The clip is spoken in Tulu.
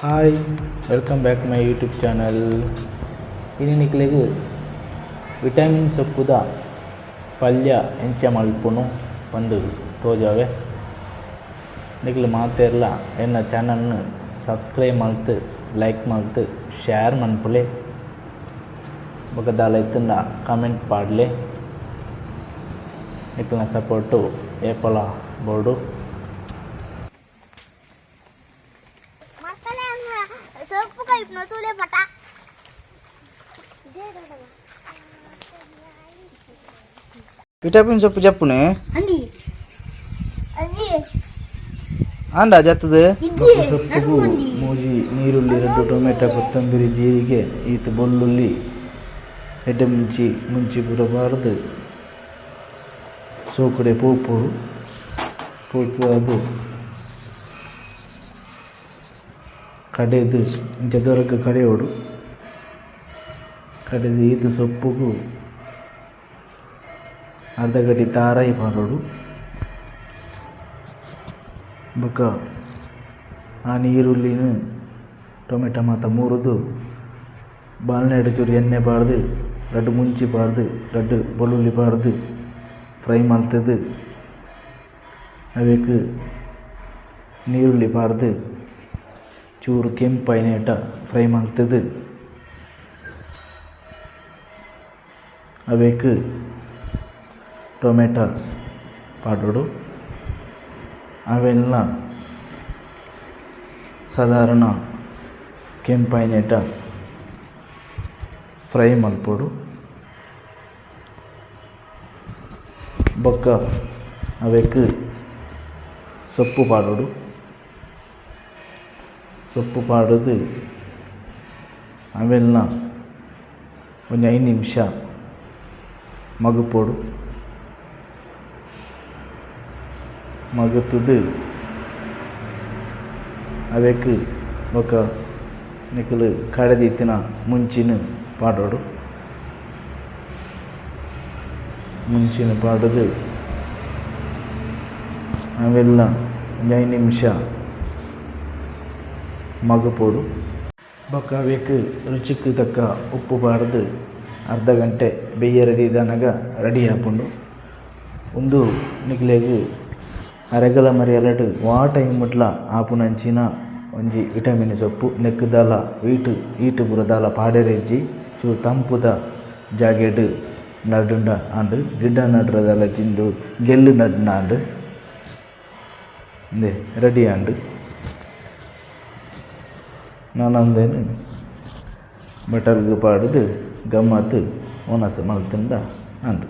Hi, welcome back my YouTube channel. ಇನಿ ನಿಕ್ಲೆಗ್ ವಿಟಮಿನ್ ಸೊಪ್ಪುದ ಪಲ್ಯ ಎಂಚ ಮಲ್ಪುನು ಪಂದ್ ತೋಜಾವೆ. ನಿಕ್ಲು ಮಾತೆರ್ಲ ಎನ್ನ ಚಾನೆಲ್ ನ್ ಸಬ್ಸ್ಕ್ರೈಬ್ ಮಲ್ತ್, ಲೈಕ್ ಮಲ್ತ್, ಶೇರ್ ಮನ್ಪುಲೆ. ಬೊಕ ದಾಲ ಇತ್ತುಂಡ ಕಾಮೆಂಟ್ ಪಾಡ್ಲೆ. ನಿಕ್ಲೆನ ಸಪೋರ್ಟ್ ಏಪಲ ಬೋಡು. ಸೊಪ್ಪು ಕೈಪ್ನ ತೂಲೆ ಪಟ. ವಿಟಮಿನ್ ಸೊಪ್ಪು ಜಪ್ಪುನೆ. ಅಂದಿ ಅಂದಿ. ಆಂಡ ಜತ್ತದ. ಇಜ್ಜಿ. ಸೊಪ್ಪುಗು ಮೂಜಿ ನೀರುಳ್ಳಿ, 2 ಟೊಮೆಟೊ, ಕೊತ್ತಂಬರಿ, ಜೀರಿಗೆ, ಈತ್ ಬೆಳ್ಳುಳ್ಳಿ, ಎಡ್ಡೆ ಮುಂಚಿ, ಮುಂಚಿ ಪೂರ ಪಾಡ್ದು ಸೋಕುಡೆ ಪೋಪೊಡು ಪೋಪುದು ಕಡೆದು ಇಂಚ ದೊರಕು ಕಡೆಯೋಡು ಕಡೆದು ಈತ್ ಸೊಪ್ಪುಗು ಅರ್ಧ ಗಡಿ ತಾರಾಯಿ ಪಾಡೊಡು. ಬೊಕ ಆ ನೀರುಳ್ಳಿನ್ ಟೊಮೆಟೊ ಮಾತ ಮೂರುದು ಬಾಲ್ನೆಡ್ ಚೂರು ಎಣ್ಣೆ ಪಾಡ್ದು ರಡ್ಡ್ ಮುಂಚಿ ಪಾಡ್ದು ರಡ್ಡ್ ಬೆಳ್ಳುಳ್ಳಿ ಪಾಡ್ದು ಫ್ರೈ ಮಲ್ತುದು ಅವೆಕ್ ನೀರುಳ್ಳಿ ಪಾಡ್ದು ಚೂರು ಕೆಂಪಾಯಿನೇಟ ಫ್ರೈ ಮಲ್ತುದು ಅವೆಕ್ ಟೊಮೆಟೊ ಪಾಡೊಡು. ಅವೆಲ್ಲ ಸಾಧಾರಣ ಕೆಂಪಾಯಿನೇಟ ಫ್ರೈ ಮಲ್ಪೊಡು. ಬೊಕ್ಕ ಅವೆಕ್ ಸೊಪ್ಪು ಪಾಡೊಡು. ಸೊಪ್ಪು ಪಾಡುದು ಅವೆಲ್ಲ ಒಂಜಿ 5 ನಿಮಿಷ ಮಗುಪೊಡು. ಮಗುತುದು ಅವೆಕ್ ಬೊಕ ನಿಕುಲು ಕಡೆದಿತ್ತಿನ ಮುಂಚಿನ ಪಾಡೊಡು. ಮುಂಚಿನ ಪಾಡುದು ಅವೆಲ್ಲ ಒಂಜಿ 5 ನಿಮಿಷ ಮಗುಪೊಡು. ಬೊಕ ಅವೆಕ್ ರುಚಿಕ್ ತಕ್ಕ ಉಪ್ಪು ಪಾಡ್ದು ಅರ್ಧ ಗಂಟೆ ಬೆಯ್ಯರೆ ದೀದಾನಗ ರೆಡಿ ಆಪುಂಡು. ಉಂದು ನಿಕ್ಲೆಗ್ ಅರೆಗಲ ಮರಿಯಲಡ್ ವಾ ಟೈಮ್ ಡ್ಲ ಆಪುನಂಚಿನ ಒಂಜಿ ವಿಟಮಿನ್ ಸೊಪ್ಪು. ನೆಕ್ಕ್ ದಾಲ ಈಟ್ ಪೂರ ದಾಲ ಪಾಡೆರೆ ಇಜ್ಜಿ. ಚೂರು ತಂಪುದ ಜಾಗೆಡ್ ನಡುಂಡ ಆಂಡ್, ಗಿಡ ನಡ್ರೆ ದಾಲ ಜಿಂದು ಗೆಲ್ಲು ನಡ್ಂಡ ಆಂಡ್. ಇಂದೇ ರೆಡಿ ಆಂಡ್. ನಾನೊಂದೇನು ಬಟಲ್ಗ್ ಪಾಡುದು ಗಮ್ಮತ್ ಒಣಸ್ ಮಲ್ತುಂಡ ಆಂಡ್.